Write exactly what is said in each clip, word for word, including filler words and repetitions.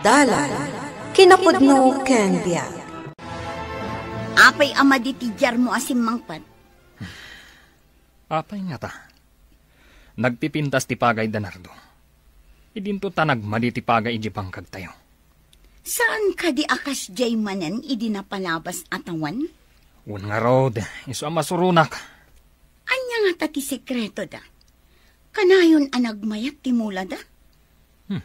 Dalan, kinapudno ken biag. Apay a madi ti diarmo a simmangpet? Apay ngata? Nagpipintas ti pagay da Nardo. Idinto ta nagmadi ti pagay idiay bangkagtayo. Saan kadi a kasdiay manen idi napalabas a tawen? Wen ngarud, isu a masuronak. Ania ngata ti sekretoda? Kanayon a nagmayat ti mulada? Hmm.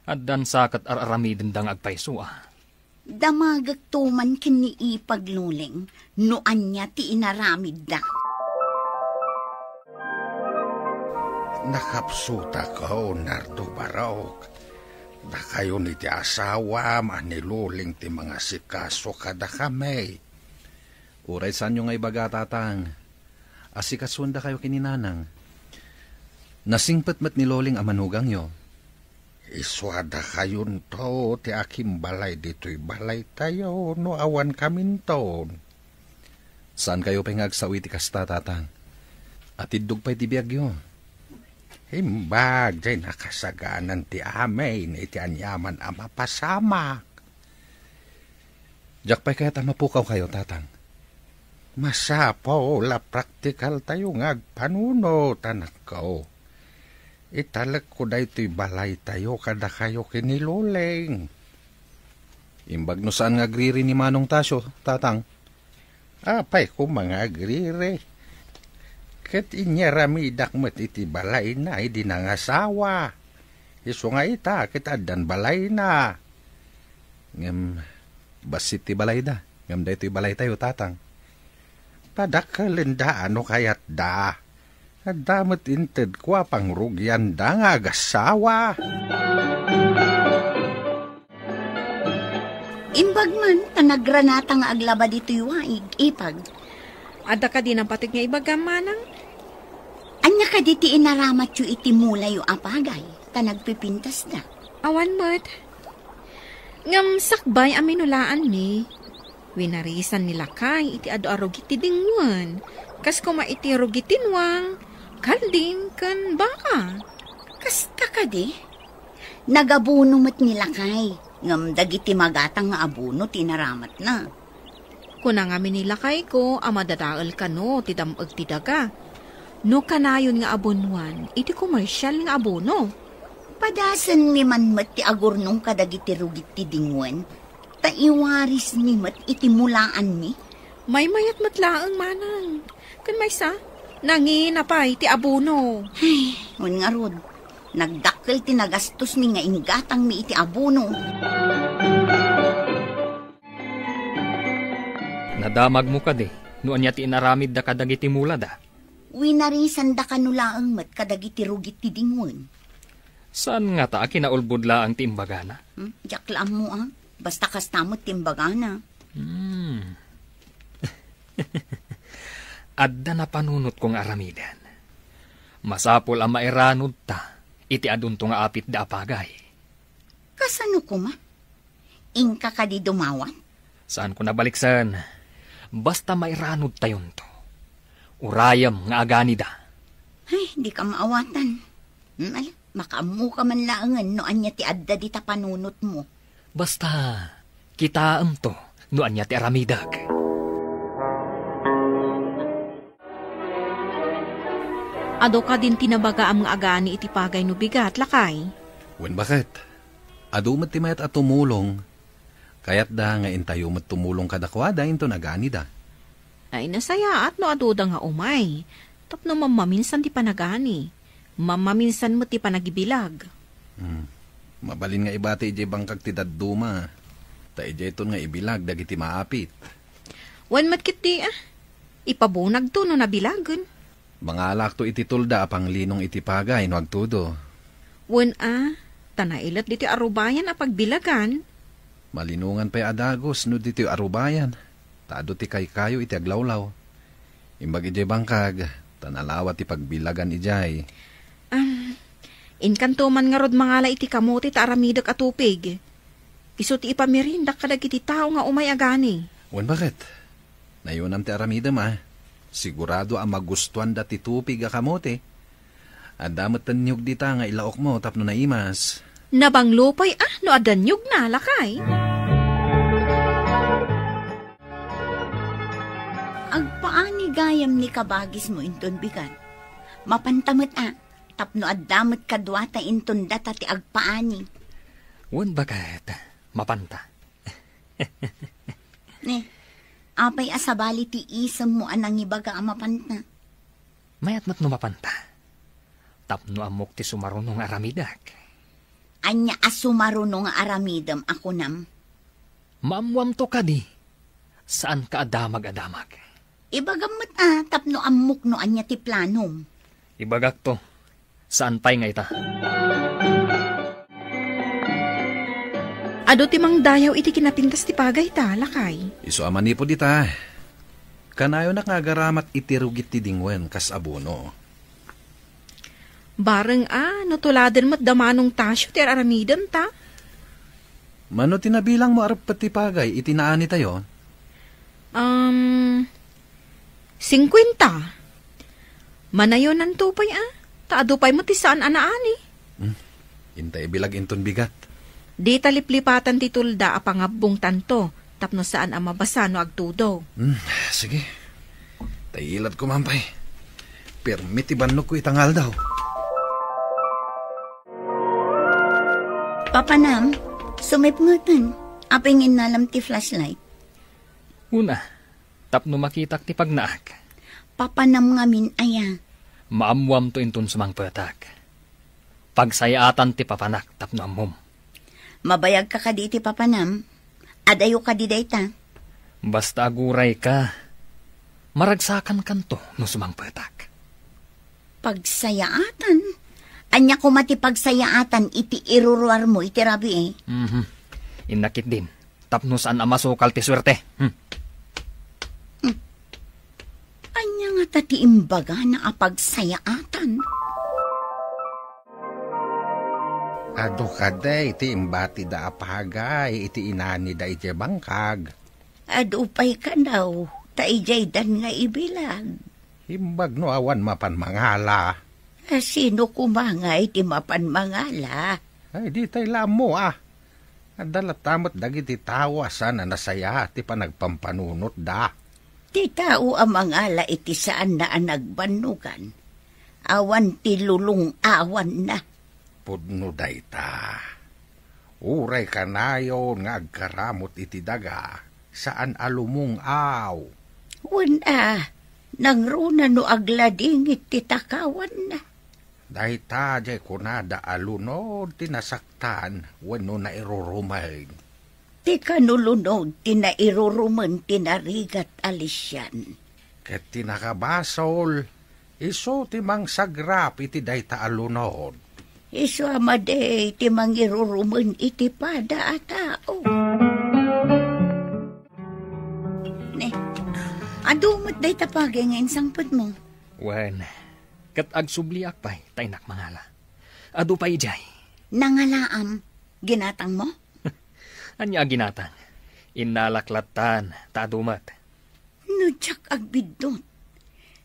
Addan sa ket ar-aramidenda nga agpayso a. Damagekto man ken ni Ipag, Loleng, no ania ti inaramidda. Nakapsutako, Nardo Barok. Dakayon iti asawam a ni Loleng ti mangasikaso kadakami. Uray saanyo nga ibaga, Tatang, asikasuendakayo ken ni Nanang. Nasingpet met ni Loleng a manugangyo. Isu a dakayonto ti akimbalay ditoy balaytayo no awan kaminton. Saankayo pay nga agsaw iti kasta, Tatang. Atiddog pay ti biagyo. Imbag diay nakasaganan ti amin iti aniaman a mapasamak. Diak pay kayat a mapukawkayo, Tatang. Masapul a praktikaltayo nga agpanunot, anakko. Italekko daytoy balaytayo kadakayo ken ni Loleng. Imbag no saan nga agriri ni Manong Tasio, Tatang. Apay koma nga agriri? Ket inyaramidak met iti balayna idi nangasawa. Isu nga ita, ket addan balayna. Ngem bassit ti balayda, ngem daytoy balaytayo, Tatang. Padakkelenda no kayatda. Adda met intedko a pangrugianda nga agassawa. Imbag man ta nagranata nga aglaba ditoy waig, Ipag. Adda kadi napateg nga ibagam, Manang? Ania kadi ti inaramatyo iti mulayo a pagay, ta nagpipintasda? Awan met. Ngem sakbay a minulaanmi, winarisan ni lakay iti adu a rugit ti dingwen, kas koma iti rugit ti nuang, kalding, ken baka. Kasta kadi? Nagabuno met ni lakay, ngem dagiti magatang nga abuno ti inaramatna. Kuna ngamin ni lakayko a madadael kano ti dam-eg ti daga. No kanayon nga abunuan iti komersial nga abono. Padasenmi man met ti agurnong kadagiti rugit ti dingwen, ta iwarismi met iti mulaanmi. Maymayat met laeng, Manang. Ken maysa, nangina pay ti abono. Ay, wen ngarud, nagdakkel ti nagastosmi nga inggatangmi iti abono. Nadamagmo kadi no ania ti inaramidda kadagiti mulada? Winarisanda kano laeng met kadagiti rugit ti dingwen. Saan ngata a kinaulbod laeng ti imbagana? Hmm? Diak la ammo, a. Basta kasta met ti imbagana. Hmm. Adda napanunotko nga aramiden. Masapul a mairanudta iti adunto nga apitda a pagay. Kasano koma? Inka kadi dumawat? Saanko nabaliksen. Basta mairanudtayonto. Urayem nga aganida. Ay, dika maawatan. Hmm, ala, makaammoka man laengen no ania ti adda dita panunotmo. Basta, kitaemto no ania ti aramidek. Adu kadin ti nabagaam nga agani iti pagay no bigat, lakay? Wen, baket. Adu met ti mayat a tumulong. Kayatda nga intayo met tumulong kadakuada inton aganida. Ay, nasayaat no aduda nga umay. Tapno mammaminsan ti panagani. Mammaminsan met ti panagibilag. Hmm. Mabalin nga ibati idiay bangkag ti dadduma. Ta idiayton nga ibilag dagiti maapit. Wen met ketdi, a. Ipabunagto no nabilagen. Mangalakto iti tulda a panglinong iti pagay no agtudo. Wen a, ta nailet ditoy arubayan a pagbilagan. Malinongan pay a dagus no ditoy arubayan, ta adu ti kaykayo iti aglawlaw. Imbag idiay bangkag, ta nalawa ti pagbilagan idiay. Am, inkanto man ngarud mangala iti kamote ta aramidek a tupig. Isu ti ipamirindak kadagiti tao nga umay agani. Wen, baket? Nayunam ti aramidem, a. Sigurado a magustuanda ti tupig a kamote. Adda met ten niyog dita nga ilaokmo tapno naimas. Nabanglo pay a no adda niogna, lakay. Agpaani gayam ni kabagismo inton bigat. Mapanta met a, tapno adda met kaduata inton data ti agpaani. Wen baket, mapanta. Ne, apay a sabali ti isemmo a nangibaga a mapanta? Mayat met no mapanta. Tapno ammok ti sumaruno nga aramidek. Ania a sumaruno nga aramidem a kunam? Maammoamto kadi, saanka a damag a damag. Ibagam met a tapno ammok no ania ti planom. Ibagakto, saan pay nga ita. Adu ti mangdayaw iti kinapintas ti pagayta, lakay. Isu a manipud ita, kanayonak nga agaramat iti rugit ti dingwen kas abono. Bareng a, no tuladen met da Manong Tasio ti ar-aramidenta. Mano ti nabilangmo a reppet ti pagay iti naanitayo? Um, singkuenta. Manayonanto pay a, ta adu pay met ti saan a naani. Hmm. Inta ibilag inton bigat. Dita liplipatan ti tulda a pangabbongtanto tapno saan a mabasa no agtudo. Hmm, sige. Ta ilatko man pay. Permi ti bannogko ita nga aldaw. Papanam, sumipngeten. Apay nga innalam ti flashlight? Una, tapno makitak ti pagnaak. Papanam ngamin aya? Maammoamto inton sumangpetak. Pagsayaatan ti papanak tapno ammom. Mabayagka kadi iti papanam? Adayo kadi dayta? Basta agurayka, maragsakankanto no sumangpetak. Pagsayaatan? Ania koma ti pagsayaatan iti iruruarmo iti rabii? Mhm. Inna ketdin, tapno saan a masukal ti suerte. Hmm. Hmm. Ania ngata ti imbagana a pagsayaatan? Adu kadi ti imbatida a pagay iti inanida idiay bangkag? Adu pay kano, ta idiaydan nga ibilag. Imbag no awan mapan mangala. A, sino koma ngay ti mapan mangala? Ay, ditay la ammo, a. Adda latta met dagiti tao a saan a nasayaat ti panagpampanunotda. Ti tao a mangala iti saanna a nagbannogan, awan ti lulong-awanna. Pudno dayta. Uray kanayon nga agkaramut iti daga, saan a lumung-aw. Wen a, nangruna no agladingit ti takawanna. Dayta diay kunada a lunod ti nasaktan wenno nairurumeng. Ti kano lunod ti nairurumen ti narigat a lisian. Ket ti nakabasol, isu ti mangsagrap iti dayta a lunod. Isu a madi ti mangirurumen iti pada a tao. Ne, adu met dayta pagay nga insangpetmo. Wen, ket agsubliak pay ta innak mangala. Adu pay idiay. Nangalaam, ginatangmo? Ania a ginatang? Innalak lattan, ta adu met. No diak agbiddut,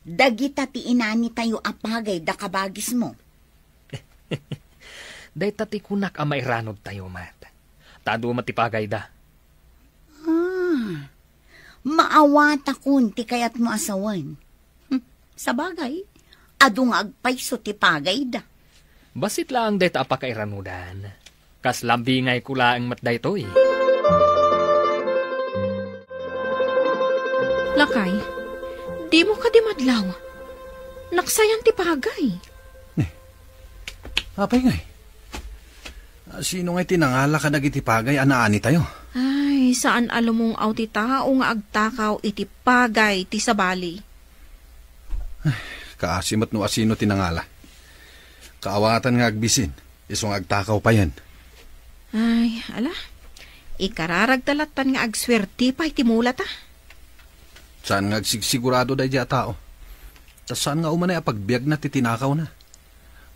dagita ti inanitayo a pagay da kabagismo. Dayta ti kunak a mairanudtayo met. Ta adu met ti pagayda. Ah, maawatakon ti kayatmo a sawen. Hmm, sabagay, adu nga agpayso ti pagayda. Bassit laeng dayta a pakairanudan. Kas lambingayko laeng met daytoy. Lakay, dimo kadi madlaw? Naksayan ti pagay. Ni, apay ngay? Sino ngay ti nangala kadagiti pagay a naanitayo? Ay, saan a lumung-aw ti tao nga agtakaw iti pagay ti sabali. Ay, kaasi met no asino ti nangala. Kaawatan nga agbisin, isu nga agtakaw payen. Ay, ala. Ikararagta lattan nga agsuerte pay ti mulata. Saan nga agsigsigurado daydiay a tao? Ta saan nga umanay a pagbiagna ti tinakawna.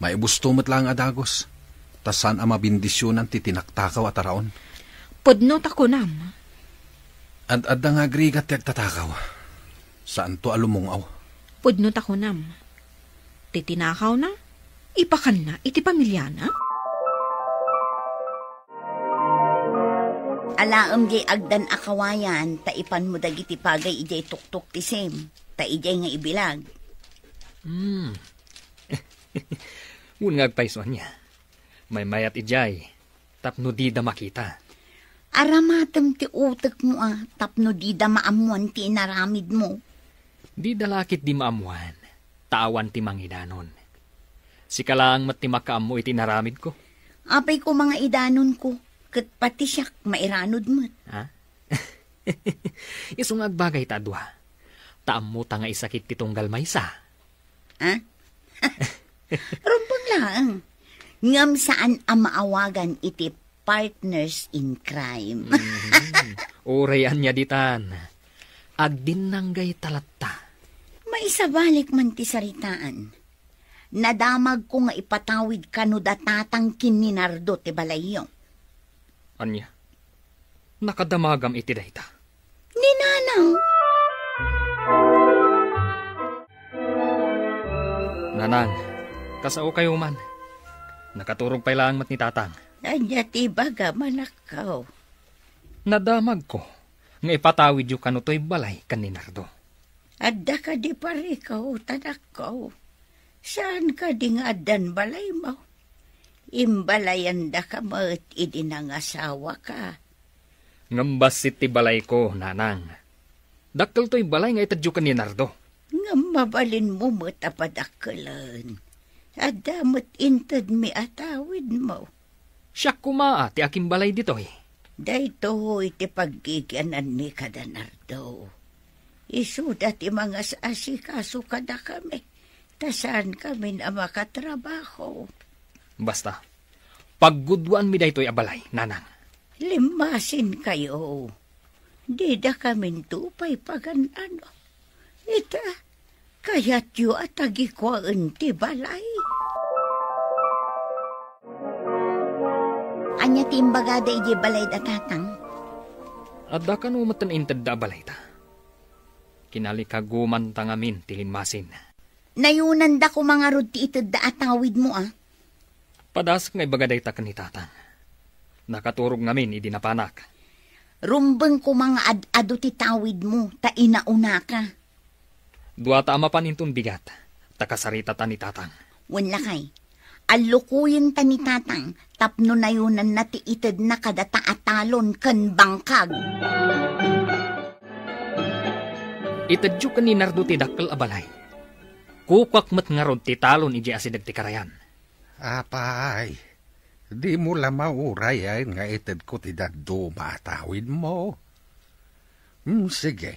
Maibusto met laeng a dagus, ta saan a mabindisionan ti tinaktakaw a taraon. Pudno ta kunam. Ad-adda nga agrigat ti agtatakaw. Saanto a lumung-aw. Pudno ta kunam. Ti tinakawna, ipakanna iti pamiliana? Alaem diay agdan a kawayan, ta ipanmo dagiti pagay idiay tuktok ti sim, ta idiay nga ibilag. Hmm. Wen nga agpayso ania? Maymayat idiay, tapno dida makita. Aramatem ti utekmo a, tapno dida maammoan ti inaramidmo. Dida la ketdi maammoan, ta awan ti mangidanon. Sika laeng met ti makaammo iti inaramidko. Apay koma nga idanonko, ket pati siak mairanod met. Ha? Isu nga agbagayta a dua. Ta ammota nga isakit ti tunggal maysa. Ha? Rumbeng laeng. Ngem saan a maawagan iti partners in crime. Mhm. Uray ania ditan. Agdinnanggayta latta. Maisabalik man ti saritaan. Nadamagko nga ipatawid kano da tatang ken ni Nardo ti balayyo. Ania? Nakadamagam iti dayta? Ni Nanang. Nanang, kasaokayo man. Nakaturog pay laeng met ni Tatang. Ania ti ibagam, anakko? Nadamagko nga ipatawidyo kano toy balay ken ni Nardo. Adda kadi parikaw, anakko? Saan kadi nga addan balaymo? Imbalayandaka met idi nangasawaka. Ngem bassit ti balayko, Nanang. Dakkel toy balay nga itedyo ken ni Nardo. Ngem mabalinmo met a padakkelen. Adda met intedmi a tawidmo. Siak koma a ti akimbalay ditoy. Daytoy ti paggigiananmi kada Nardo. Isuda ti mangas-asikaso kadakami, ta saankamin a makatrabaho. Basta, paggudwaanmi daytoy a balay, Nanang. Limmasinkayo. Didakaminto pay pagan-ano. Ita, kayatyo a tagikuaen ti balay? Ania ti imbagada idiay balayda, Tatang? Adda kano met ti intedda a balayta. Kinalikagumanta ngamin ti limmasin. Nayonanda koma ngarud ti itedda a tawidmo, a? Padasek nga ibaga dayta ken ni Tatang. Nakaturog ngamin idi napanak. Rumbeng koma nga ad-adu ti tawidmo, ta inaunaka. Duata a mapan inton bigat, ta kasaritata ni Tatang. Wen lakay, allukoyenta ni Tatang tapno nayonanna ti itedna kadata a talon ken bangkag. Itedyo ken ni Nardo ti dakkel a balay. Kukuak met ngarud ti talon idiay asideg ti karayan. Apay, dimo la maurayen nga itedko ti dadduma a tawidmo? Hmm, sige.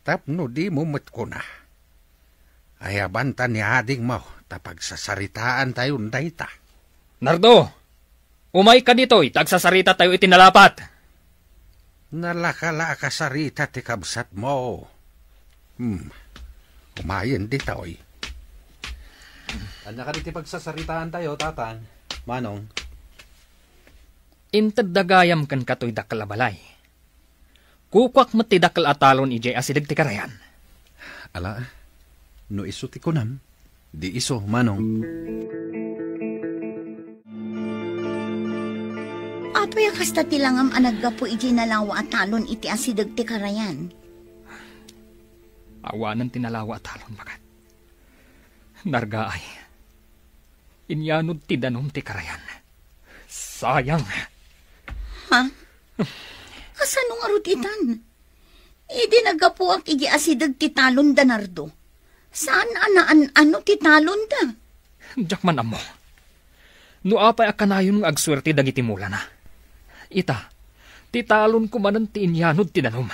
Tapno dimo met kuna, ayabanta ni adingmo ta pagsasaritaantayon dayta. Nardo, umayka ditoy ta agsasaritatayo iti nalapat. Nalaka la a kasarita ti kabsatmo. Hmm. Umayen ditoy. Ania kadi ti pagsasaritaantayo, Tatang, Manong? Intedda gayam kenka toy dakkel a balay. Kukuak met ti dakkel a talon idiay asideg ti karayan. Ala, no isu ti kunam, di isu, Manong. Apay a kasta ti langam a naggapu idiay nalawa a talon iti asideg ti karayan? Awanen ti nalawa a talon, baket. Nargaay. Inyanod ti danum ti karayan. Sayang. Ha? Kasano ngarud itan? Idi naggapuak iti asideg ti talon da Nardo, saan a naan-ano ti talon da? Diak man ammo. No apay a kanayon nga agsuerte dagiti mulana. Ita, ti talon ko manen ti inyanod ti danum.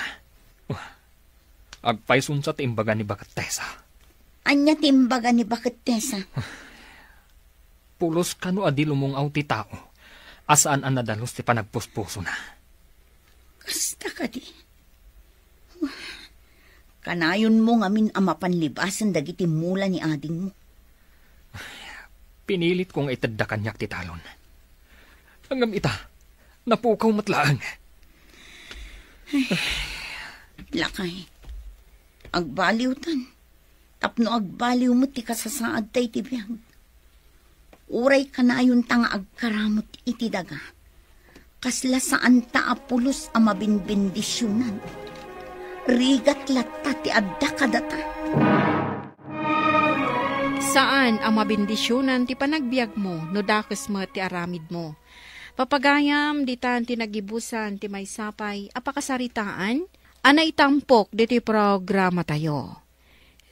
Agpayso sa ti imbaga ni Baket Tesa. Ania ti imbaga ni Baket Tesa? Pulos kano a di lumung-aw ti tao a saan a nadalus ti panagpuspusona. Kasta kadi? Kanayonmo ngamin a mapan libasen dagiti mula ni adingmo. Pinilitko nga itedda kaniak ti talon. Ngem ita, napukaw met laeng. Ay, lakay, agbaliwtan. Tapno agbaliw met ti kasasaadta iti biag. Uray kanayonta nga agkaramut iti daga, Kasla saanta a pulos a mabinbendisionan. Rigat latta ti adda kadata. Saan a mabindisionan ti panagbiagmo no dakes met ti aramidmo. Papagayam, ditan ti nagibusan ti maysa pay a pakasaritaan a naitampok ditoy programatayo.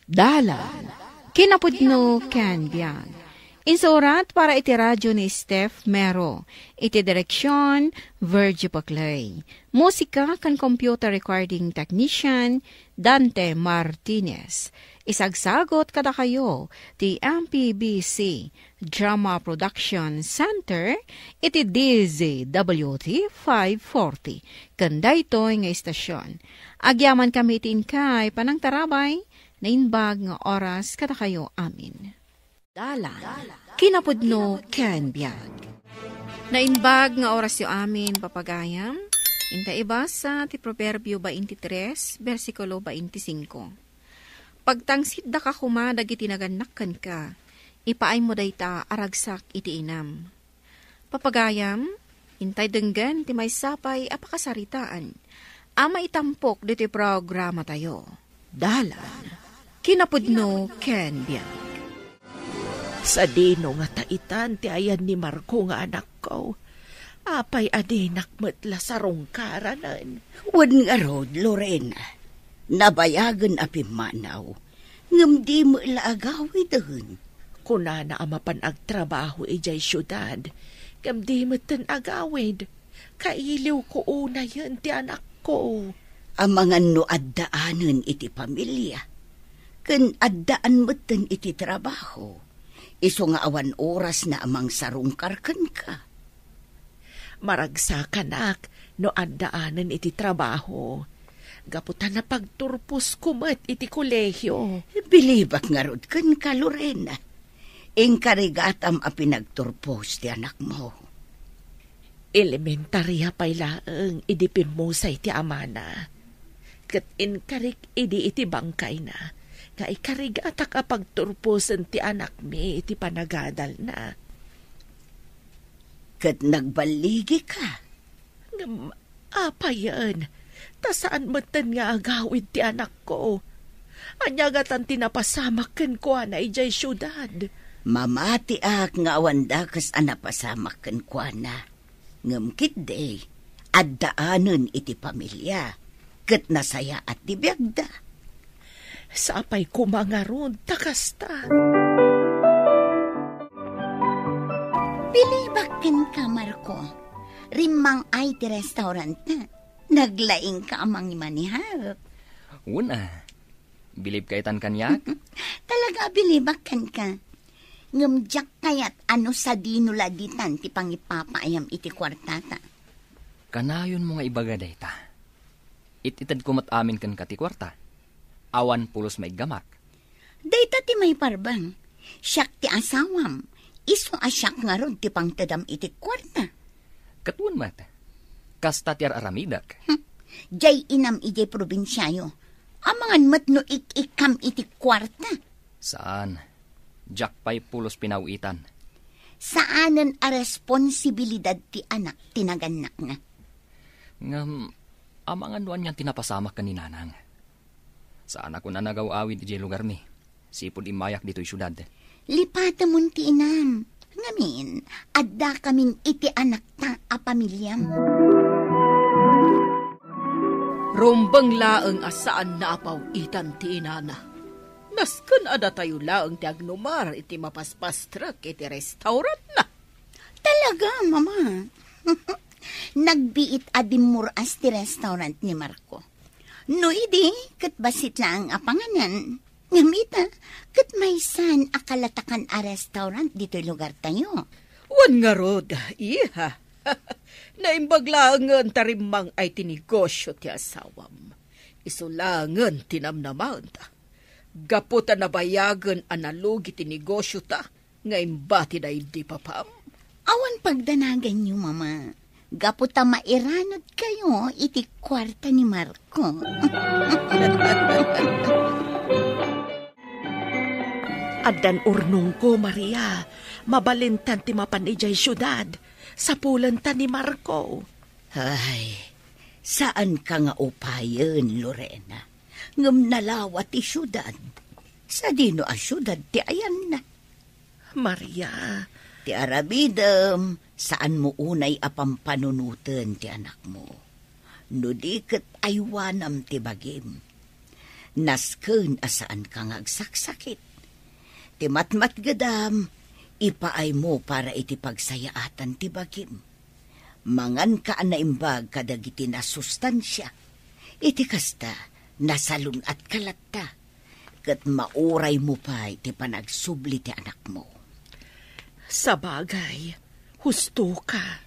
Dalan, kinapudno ken biag. Insurat para iti radyo ni Steph Mero. Iti direksyon, Virgie Paclay. Musika ken computer recording technician, Dante Martinez. Isagsagot kadakayo ti M P B C Drama Production Center iti D Z W T five forty. Ken daytoy nga istasyon, agyaman kami iti inkay panangtarabay, naimbag nga oras kadakayo amin. Dalan, kinapudno ken biag. Naimbag nga orasyo amin, papagayam. Inta ibasa ti Proverbio twenty-three, bersikulo twenty-five. Pagtangsiddaka koma dagiti nagannak kenka, ipaaymo dayta a ragsak iti inam. Papagayam, intay denggen ti maysa pay a pakasaritaan a maitampok ditoy programatayo. Dalan, kinapudno ken biag. Sadino nga taitan ti ayan ni Marco nga anakko? Apay a dinak met la sarungkaranen? Wen ngarud, Lorena, nabayagen a pimmanaw, ngem di met la agawiden. Kunana a mapan agtrabaho idiay siudad, ngem di metten agawid. Kailiwko unayen ti anakko. Amangan no addaanen iti pamilia, ken addaan metten iti trabaho, isu nga awan orasna a mangsarungkar kenka. Maragsakanak no addaanen iti trabaho, gapu ta napagturposko met iti kolehio. Bilibak ngarud kenka, Lorena. Inkarigatam a pinagturpos ti anakmo. Elementaria pay laeng idi pimmusay ti amana. Ket inkarik idi iti bangkayna nga ikarigatak a pagturposen ti anakmi iti panagadalna. Ket nagballigika. Ngem apayen, ta saan metten nga agawid ti anakko. Ania ngatan ti napasamak kenkuana idiay siudad? Mamatiak nga awan dakes a napasamak kenkuana. Ngem ketdi, addaanen iti pamilia, ket nasayaat ti biagda. Sapay koma ngarud ta kasta. Bilibak kenka, Marco. Rimmang-ay ti restaurant-na. Naglaingka a mangimanihar. Wen a. Bilibka itan kaniak? Talaga a bilibak kenka. Ngem diak kayat a no sadino la ditan ti pangipapaayam iti kuartata. Kanayonmo nga ibaga dayta. It-itedko met amin kenka ti kuarta. Awan pulos maiggamak. Dayta ti maiparbeng. Siak ti asawam. Isu a siak ngarud ti pangtedam iti kuarta. Ket wen met. Kasta ti ar-aramidek. Hmm. Diay inam idiay probinsiayo. Amangan met no ik-ikkam iti kuarta. Saan. Diak pay pulos pinaw-itan. Saanen a responsibilidad ti anak ti nagannakna. Ngem, amangan no anian ti napasamak ken ni nanang. Saanak a nagaw-awid idiay lugarmi. Sipud immayak ditoy siudad. Lipatemon ti inam. Ngamin, addakamin iti anakta a pamiliam. Rumbeng laeng a saanna a paw-itan ti inana. Nasken a datayo laeng ti agnumar iti mapaspastrek iti restaurantna. Talaga, Mama? Nagbiit a dimmuras ti restaurant ni Marco. No idi, ket bassit laeng a panganan. Ngem ita, ket maysan a kalatakan a restaurant ditoy lugartayo. Wen ngarud, iha. Naimbag laengen ta rimmang-ay ti negosio ti asawam. Isu laengen ti namnamaenta. Gapu ta nabayagen a nalugi ti negosiota, nga imbatida idi papam. Awan pagdanaganyo, Mama. Gapu ta mairanodkayo iti kuarta ni Marco. Addan urnongko, Maria. Mabalintan ti mapan idiay siudad. Sapulenta ni Marco. Ay, saanka nga upayen, Lorena. Ngem nalawa ti siudad. Sadino a siudad ti ayanna? Maria. Ti aramidem, saanmo unay a pampanunoten ti anakmo. No di ket aywanam ti bagim. Nasken a saanka nga agsaksakit. Ti matmatgedam, ipaaymo para iti pagsayaatan ti bagim. Manganka a naimbag kadagiti nasustansia. Iti kasta, nasalun-atka latta, ket mauraymo pay ti panagsubli ti anakmo. Sabagay, husto ka.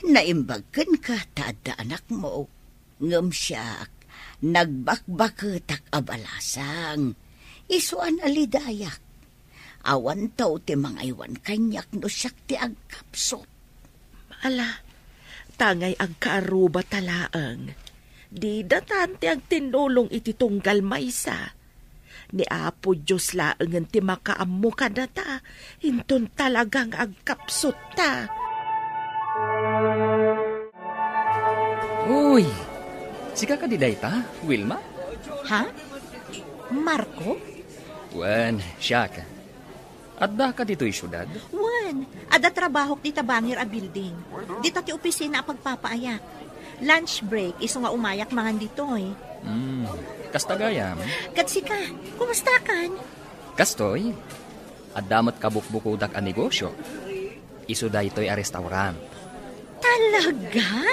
Naimbag kenka ta adda anakmo. Ngem siak, nagbakbaketak a balasang. Isu a nalidayak. Awanto ti mangaywan kaniak no siak ti agkapsut. Ala, tangay agkaarrubata laeng. Didatan ti agtinnulong iti tunggal maysa. Ni Apo Dios laengen ti makaammo kadata, inton talaga nga agkapsutta. Uy, sika kadi dayta, Wilma? Ha? Marco? Wen, siak. Addaka ditoy siudad? Wen, adda trabahok dita bangir a building. Dita ti opisina a pagpapaayak. Lunch break, isu nga umayak mangan ditoy. Hmm, kasta gayam? Ket sika, kumustakan? Kastoy, adda met kabukbukodak a negosio. Isu daytoy a restaurant. Talaga?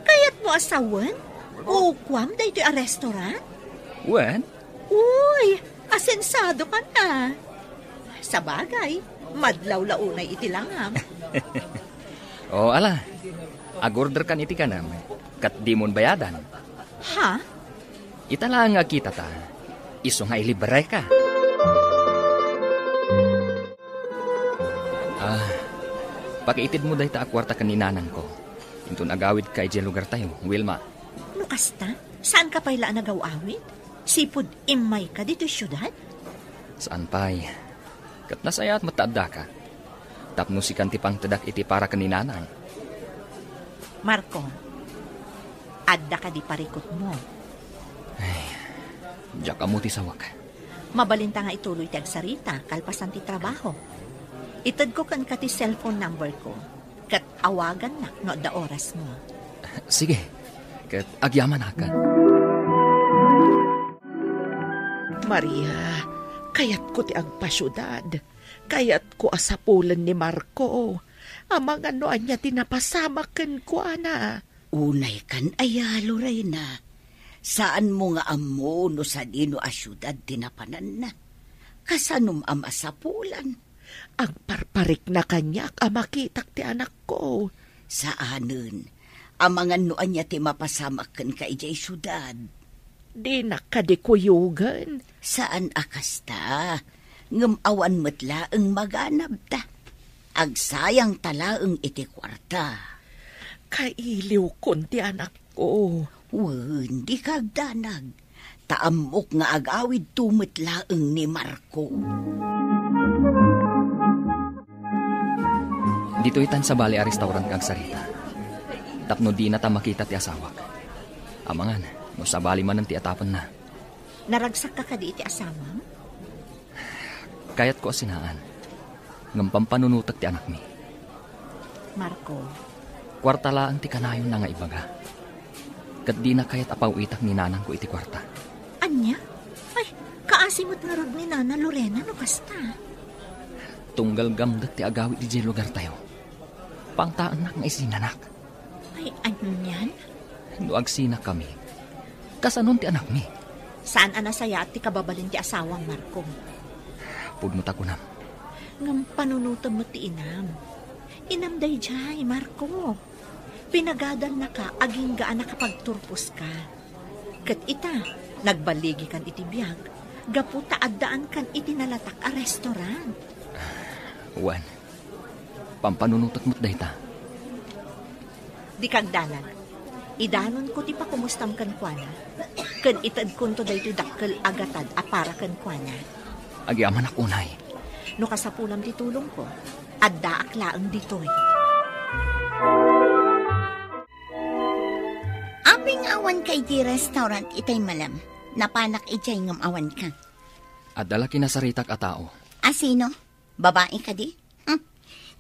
Kayatmo a sawen? Ukuam daytoy a restaurant? Wen? Uy, asensadokan a. Sabagay, madlaw la unay iti langam. O, ala. Agorderkan iti kanam, ket dimon bayadan. Ha? Ita laeng nga kitata, isu nga ilibreka. Ah, pakiitedmo dayta a kuarta ken ni nanangko. Inton agawidka idiay lugartayo, Wilma. No kasta, saanka pay la a nagaw-awid? Sipud immayka ditoy siudad? Saan pay. Ket nasayaat met ta addaka. Tapno sikan ti pangtedak iti para ken ni nanang. Marco, adda kadi parikutmo? Ay, diak ammo ti sawek. Mabalinta nga ituloy ti agsarita kalpasan ti trabaho. Itedko kenka ti cellphone number ko, ket awagannak no adda orasmo. Sige, ket agyamanak. Maria, kayatko ti agpasiudad. Kayatko a sapulen ni Marco. Amangan no ania ti napasamak kenkuana. Unaykan aya, Lorena. Saanmo nga ammo no sadino a siudad ti napananna. Kasanom a masapulan? Agparparikna kaniak a makitak ti anakko. Saanen. Amangan no ania ti mapasamak kenka idiay siudad. Dinak kadi kuyogen? Saan a kasta. Ngem awan met laeng maganabta. Agsayangta laeng iti kuarta. Kailiwkon ti anakko. Wen, dika agdanag. Ta ammok nga agawidto met laeng ni Marco. Ditoy tan sabali a restaurant nga agsarita. Tapno dinata makita ti asawak. Amangan, no sabali manen ti atapenna. Naragsakka kadi iti asawam? Kayatko a sinaan. Ngem pampanunotek ti anakmi. Marco. Kuarta laeng ti kanayonna nga ibaga. Ket dina kayat a paw-itak ni nanangko iti kuarta. Ania? Ay, kaasi met ngarud ni Nana Lorena no kasta. Tunggal gamdek ti agawid idiay lugartayo. Pangtaennak nga isinanak. Ay, anian? No agsinakami, kasanon ti anakmi? Saan a nasayaat ti kababalin ti asawam, Marco. Pudno ta kunam. Ngem panunotem met ti inam. Inam daydiay, Marco. Pinagadalnaka agingga a nakapagturposka. Ket ita, nagbaligikan iti biag, gapu ta addaankan iti nalatak a restaurant. Wen, pampanunotek met dayta. Dika agdanag. Idanonko ti pakumustam kenkuana, ken itedkonto daytoy dakkel a gatad a para kenkuana. Agyamanak unay. No kasapulam ti tulongko, addaak laeng ditoy. Awanka iti restaurant itay malem. Napanak idiay ngem awanka. Adda la kinasaritak a tao. A sino? Babai kadi? Hmm.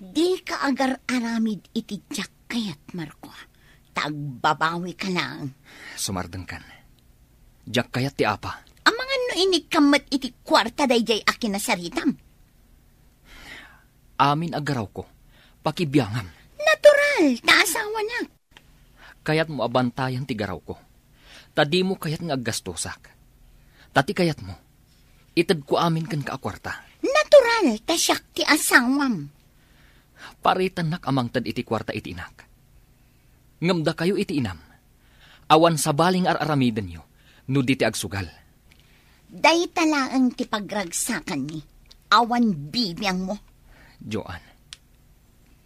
Dika agar-aramid iti diak kayat, Marco. Ta agbabawika laeng. Sumardengkan. Diak kayat ti apa. Amangan no inikkam met iti kuarta daydiay a kinasaritam. Amin a garawko, pakibiangam. Natural, ta asawanak. Kayatmo a bantayan ti garawko. Ta dimo kayat nga aggastosak. Ta ti kayatmo, itedko amin kenka a kuarta. Natural, ta siak ti asawam. Paritannak a mangted iti kuarta iti inak. Ngem dakayo iti inam, awan sabali nga ar-aramidenyo no di ti agsugal. Dayta laeng ti pagragsakanmi. Awan bibiangmo. Joan,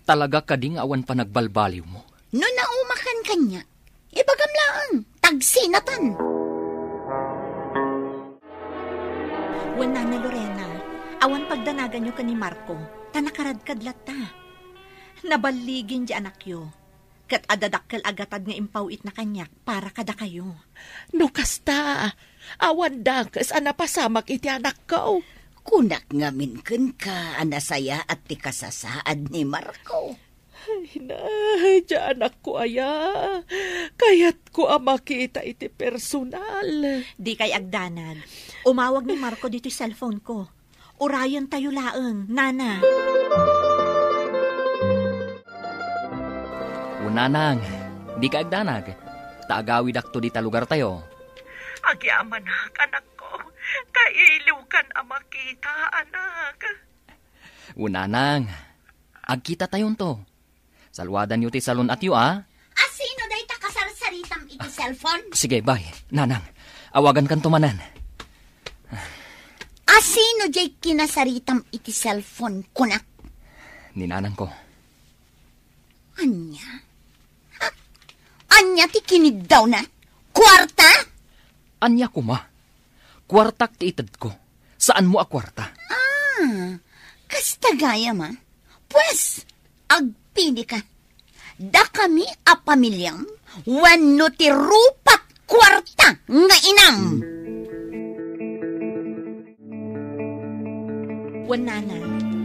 talaga kadi nga awan panagbalbaliwmo? No naumakan kaniak, ibagam laeng, tagsinatan. Wen, Nana Lorena, awan pagdanaganyo ken ni Marco, ta nakaradkad latta. Naballigin ti anakyo. Ket adda dakkel a gatad nga impaw-itna kaniak para kadakayo. No kasta, awan dakes a napasamak iti anakko. Kunak ngamin kenka a nasayaat ti kasasaad ni Marco. Ay, na, diay anakko aya. Kayatko a makita iti personal. Dikay agdanag. Umawag ni Marco ditoy cellphone ko. Urayentayo laeng, Nana. O Nanang, dika agdanag, ta agawidakto dita lugartayo. Agyamanak, anakko. Kailiwkan a makita, anak. O Nanang, agkitatayonto. Saluadanyo ti salun-atyo, a? A sino dayta kasarsaritam iti cellphone? Sige, bay, Nanang. Awagankanto manen. A sino diay kinasaritam iti cellphone, kunak? Ni nanangko. Ania? Ha? Ania ti kiniddawna? Kuarta? Ania koma? Kuartak ti itedko. Saanmo a kuarta. Ah, kasta gayam a. Pues, agpili ka. Dakami a pamiliam wenno ti rupat kuarta nga inam. Wen, Nana,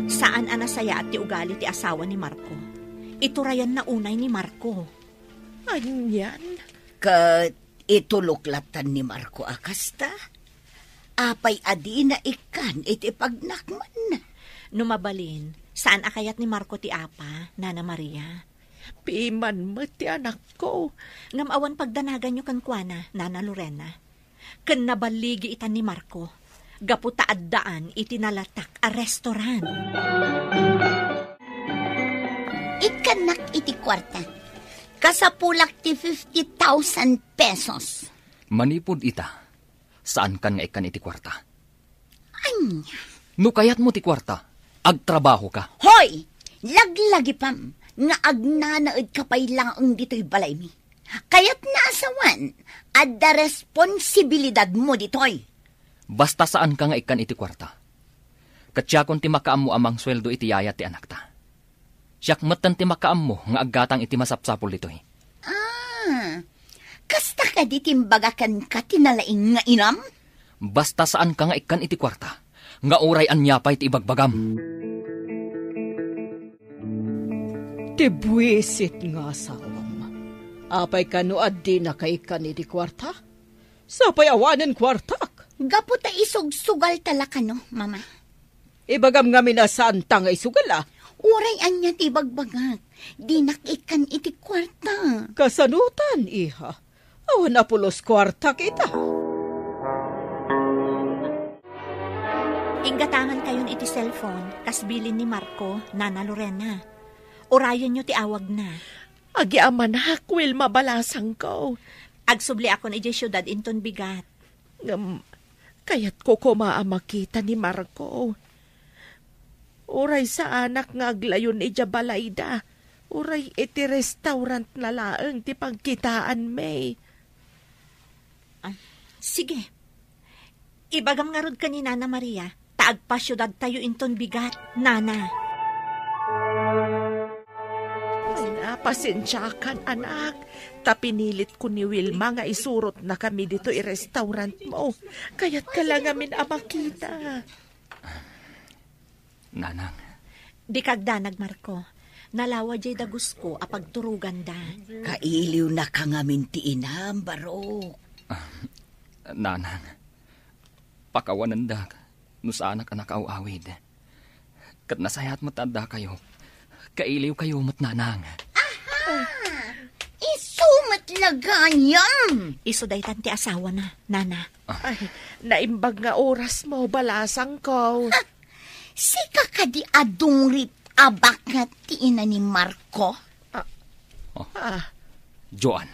saan a nasayaat ti ugali ti asawa ni Marco. Iturayanna unay ni Marco. Anian? Ket itulok latta ni Marco a kasta? Apay a dina ikkan iti pagnakman? No mabalin, saan a kayat ni Marco ti apa, Nana Maria. Piman met ti anakko. Ngem awan pagdanaganyo kenkuana, Nana Lorena. Ken naballigi ita ni Marco, gapu ta addaan iti nalatak a restaurant. Ikkannak iti kuarta. Kasapulak ti fifty thousand pesos. Manipud ita, saankan nga ikkan iti kuarta. Ania? No kayatmo ti kuarta, agtrabahoka. Hoy! Laglagipam nga agnanaedka pay laeng ditoy balaymi. Kayatna a sawen, adda responsibilidadmo ditoy. Basta saanka nga ikkan iti kuarta. Ket siakon ti makaammo a mangsueldo iti yaya ti anakta. Siak metten ti makaammo nga aggatang iti masapsapul ditoy. Ah, kasta kadi ti imbaga kenka ti nalaing nga inam? Basta saanka nga ikkan iti kuarta, nga uray ania pay ti ibagbagam. Ti buisit nga asawam. Apay kano a dinaka ikkan iti kuarta? Sapay awanen kuartak. Gapu ta isugsugalta la kano, Mama. Ibagam ngamin a saanta nga isugal, a? Uray ania ti ibagbagak, dinak ikkan iti kuarta. Kasanotan, iha? Awan a pulos kuartak ita. Inggatangankayon iti cellphone, kas bilin ni Marco, Nana Lorena. Urayenyo ti awagna. Agyamanak, Wilma Balasangko. Agsubliakon idiay siudad inton bigat. Ngem, kayatko koma a makita ni Marco. Uray saanak nga aglayon idiay balayda, uray iti restaurantna laeng ti pagkitaanmi. Ah, sige. Ibagam ngarud ken ni Nana Maria, ta agpasiudadtayo inton bigat, Nana. Ay, Pasensiakan, anak, ta pinilitko ni Wilma nga isurotnakami ditoy restaurantmo. Kayatka la ngamin a makita. Nanang. Dika agdanag, Marco. Nalawa diay dagusko a pagturoganda. Kailiwnaka ngamin ti inam, Barok. Ah, Nanang, pakawanendak no saanak a nakaaw-awid. Ket nasayaat met ta addakayo. Kailiwkayo met, Nanang. Aha! Isu met la gayam! Isu daytan ti asawana, Nana. Ah. Ay, naimbag nga orasmo, balasangko. Ha! Sika kadi a dungrit a baket ti ina ni Marco? Ah. Oh. Ah. Joan,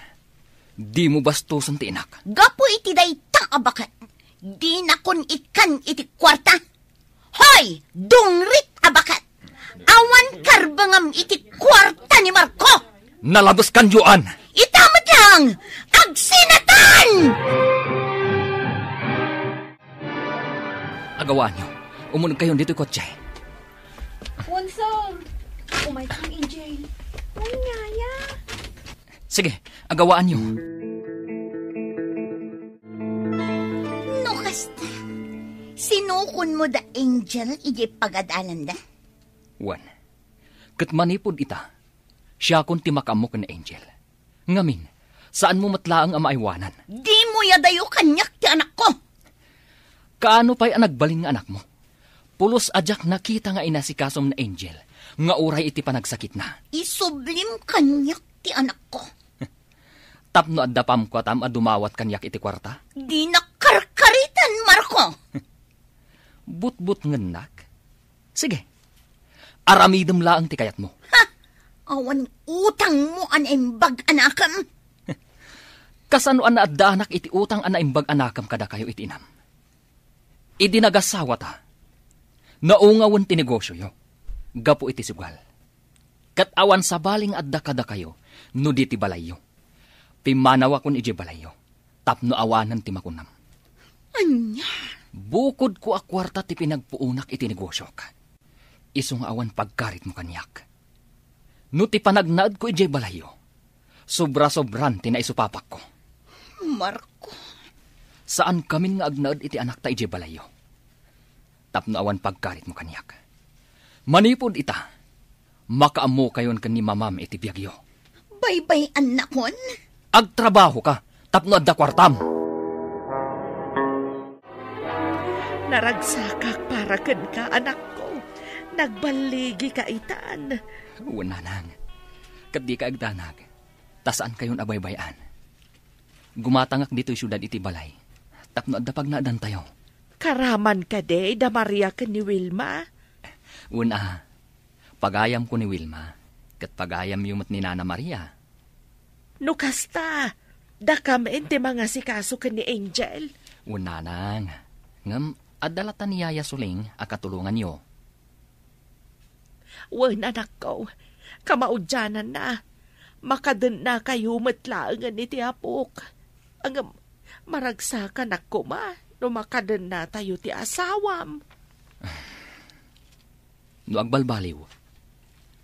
dimo bastosen ti inak. Gapu iti dayta a baket, dinakon ikkan iti kuarta. Hoy, dungrit a baket! Awan karbengam iti kuarta ni Marco! Nalabeskan, Joan! Ita met lang! Agsinatan! Agawaanyo. Umunegkayon ditoy kotse. Wonsam! Umayka, Angel. Ay, Yaya. Sige, agawaanyo. No kasta, sinukonmo da Angel idiay pagadalanda? Wen, ket manipud ita, siakon ti makaammo ken ni Angel. Ngamin, saanmo met laeng a maaywanan. Dimo iyadayo kaniak ti anakko! Kaano pay a nagbalin nga anakmo? Pulos a diak nakita nga inasikasom ni Angel nga uray iti panagsakitna. Isublim kaniak ti anakko. Tapno adda pamkuatam a dumawat kaniak iti kuarta? Dinak karkaritan, Marco! Butbutngennak? Sige. Aramidem laeng ti kayatmo. Ha! Awan utangmo a naimbag a nakem? Kasano a naaddaanak iti utang a naimbag a nakem kadakayo iti inam? Idi nagasawata, naungawen ti negosioyo gapu iti sugal. Ket awan sabali nga adda kadakayo no di ti balayyo. Pimmanawakon idiay balayyo tapno awanen ti makunam. Ania? Bukodko a kuarta ti pinagpuonak iti negosiok. Isu nga awan pagkaritmo kaniak. No ti panagnaedko idiay balayyo, sobra-sobran ti naisupapakko. Marco. Saankamin nga agnaed iti anakta idiay balayyo. Tapno awan pagkaritmo kaniak. Manipud ita, makaammokayon ken ni mamam iti biagyo. Baybay-annakon? Agtrabahoka tapno adda kuartam. Naragsakak para kenka, anakko. Nagballigika itan. Wen, nanang. Ket dika agdanag, ta saankayon a baybay-an. Gumatangak ditoy siudad iti balay tapno adda pagnaedantayo. Karaman kadi da Maria ken ni Wilma? Wen a, pagayamko ni Wilma, ket pagayamyo met ni Nana Maria. No kasta, dakam ti mangasikaso ken ni Angel? Wen, nanang. Ngem adda latta ni Yaya Suling a katulonganyo. Wen, anakko, kamaudiananna, makadennakayo met laengen iti apok. Ngem maragsakanak koma no makadennatayo ti asawam. No agbalbaliw,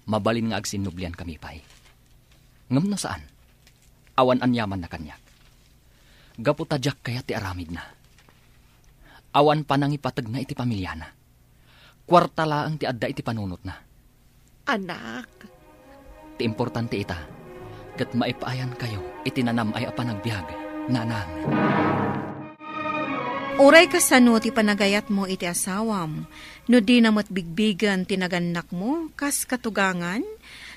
mabalin nga agsinnubliankami pay. Ngem no saan, awan aniamanna kaniak. Gapu ta diak kayat ti aramidna. Awan panangipategna iti pamiliana. Kuarta laeng ti adda iti panunotna. Anak. Ti importante ita, ket maipaayankayo iti nanam-ay a panagbiag, nanang. Uray kasano ti panagayatmo iti asawam, no dina met bigbigen ti nagannakmo kas katugangan,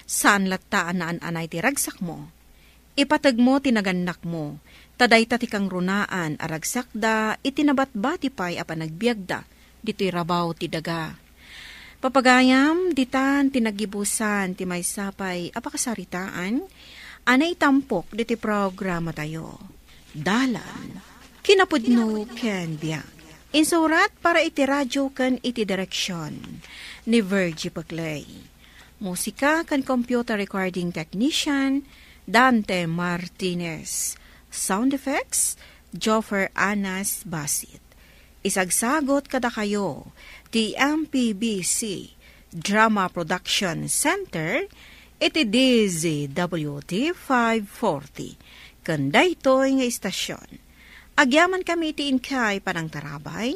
saan latta a naan-anay ti ragsakmo. Ipategmo ti nagannakmo, ta dayta ti kangrunaan a ragsakda iti nabatbati pay a panagbiagda ditoy rabaw ti daga. Papagayam, ditan ti naggibusan ti maysa pay a pakasaritaan a naitampok ditoy programatayo. Dalan, kinapudno ken biag. Insurat para iti radio ken iti direksion ni Virgie Peclay. Musika ken computer recording technician, Dante Martinez. Sound effects, Joffer Anas Basit. Isagsagot kadakayo ti M P B C Drama Production Center Iti D Z W T five forty, ken daytoy nga istasion, agyamankami iti inkay panangtarabay,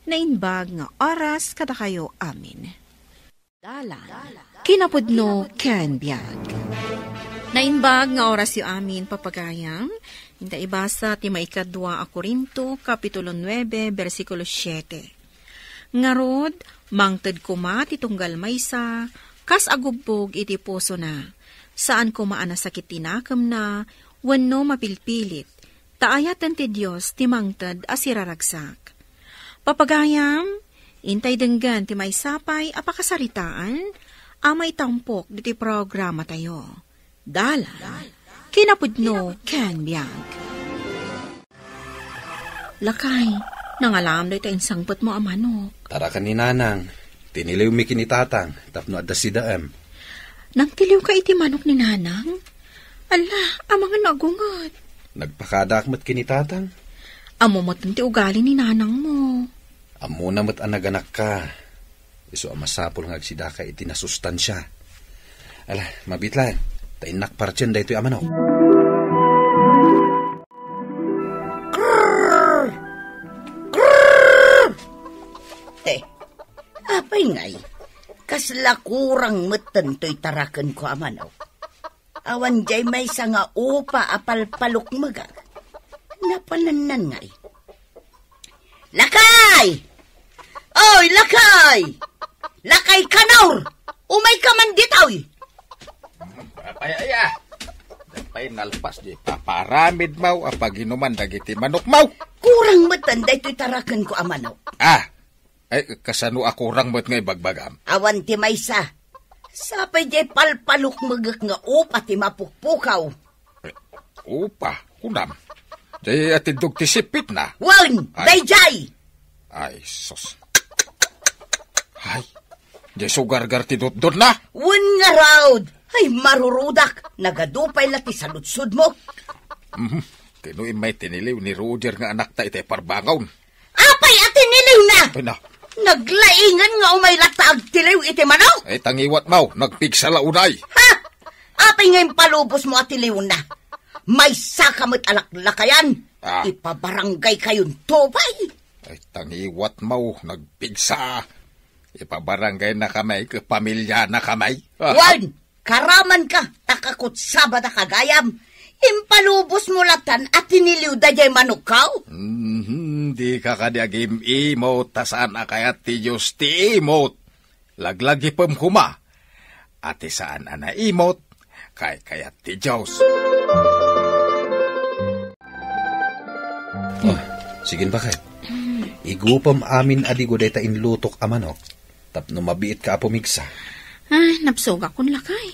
naimbag nga oras kadakayo amin. Dalan, kinapudno ken biag. Naimbag nga orasyo amin, papagayam. Inta ibasa ti maikadua a Corinto, Kapitulo nuebe, bersikulo siete. Ngarud, mangted koma ti tunggal maysa, kas agubbog iti pusona. Saan koma a nasakit ti nakemna, wenno mapilpilit, ta ayaten ti Dios ti mangted a siraragsak. Papagayam, intay denggen ti maysa pay a pakasaritaan a maitampok ditoy programatayo. Dalan, kinapudno ken biag. Lakay, nangalam dayta insangpetmo a manok. Taraken ni Nanang, tiniliwmi ken ni Tatang tapno adda sidaem. Nangtiliwka iti manok ni Nanang? Ala, amangan no agunget. Nagpakadaak met ken ni Tatang. Ammo met ti ugali ni Nanangmo. Ammona met a naganakka. Isu a masapul nga agsidaka iti nasustansia. Ala, mabiit laeng, ta innak partien daytoy a manok. Te, apay ngay? Kasla kurang metten toy tarakenko a manok. Awan diay maysa nga upa a palpalukmegak. Napanannan ngay. Lakay! Oy, Lakay! Lakay Kanor! Umayka man ditoy! Apay aya? Apay nalpas di paparamid maw a paginuman dagiti manok maw? Kurang metten daytoy tarakenko a manok. Ah, ay, kasano a kurang met nga ibagbagam? Awan ti maysa. Sapay diay palpalukmegek nga upa ti mapukpukaw. Eh, upa, kunam. Diay atindog ti sipitna. Wen, ay. Daydiay! Ay, sus. Ay, diay sugargar ti dotdotna. Wen ngarud. Ay, marurudak. Nagadu pay la ti saludsodmo. Mhm. Kano immay tiniliw ni Roger nga anakta iti parbangon? Apay a tiniliwna? Ay, na. Naglaingan nga umay latta agtiliw iti manok? Ay, tangiwat maw, nagpigsa la unay. Ha? Apay nga impalubosmo a tiliwna? Maysaka met a laklakayan. Ah. Ipabarangaykayonto pay. Ay, tangiwat maw, nagpigsa. Ipabarangaynaka may, kapamilyanaka may. Ah. Wen, karamanka, ta kakutsabada kagayam. Impalubosmo latan a tiniliwda diay manokko? Mhm, dika kadi agim-imot, ta saan a kayat ti Dios ti imot. Laglagipem koma, a ti saan a naimot, kaykayat ti Dios. Oh, sige, baket. Igupam amin a digo dayta inlutok a manok. Tapno mabiitka a pumigsa. Ah, napsugakon, lakay.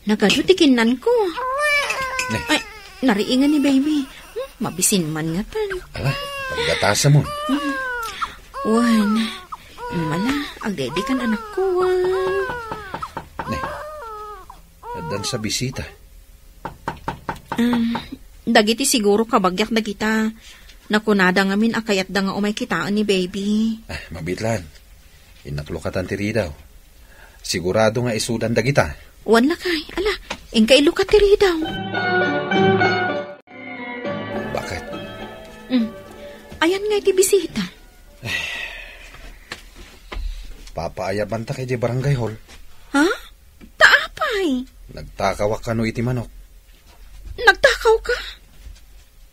Nagadu ti kinnanko. Ne. Ay, nariingan ni baby. Hmm, mabisin man ngatan. Ala, paggatasam mo. Hmm. Wen, mala, agdedikan anakko, wen. Ne. Addan sa bisita. Ah, dagiti siguro kabagiak dagita. Nakunada ngamin a kayatda nga umay kitaen ni baby. Ah, mabiit laeng. Innak lukatan ti ridaw. Sigurado nga isudan dagita. Wen, lakay. Ala, inka ilukat ti ridaw. Baket? Mm. Ayan nga iti bisita. Papaayabanta kay di barangay hall. Ha? Ta apay? Nagtakawak kano iti manok. Nagtakaw ka?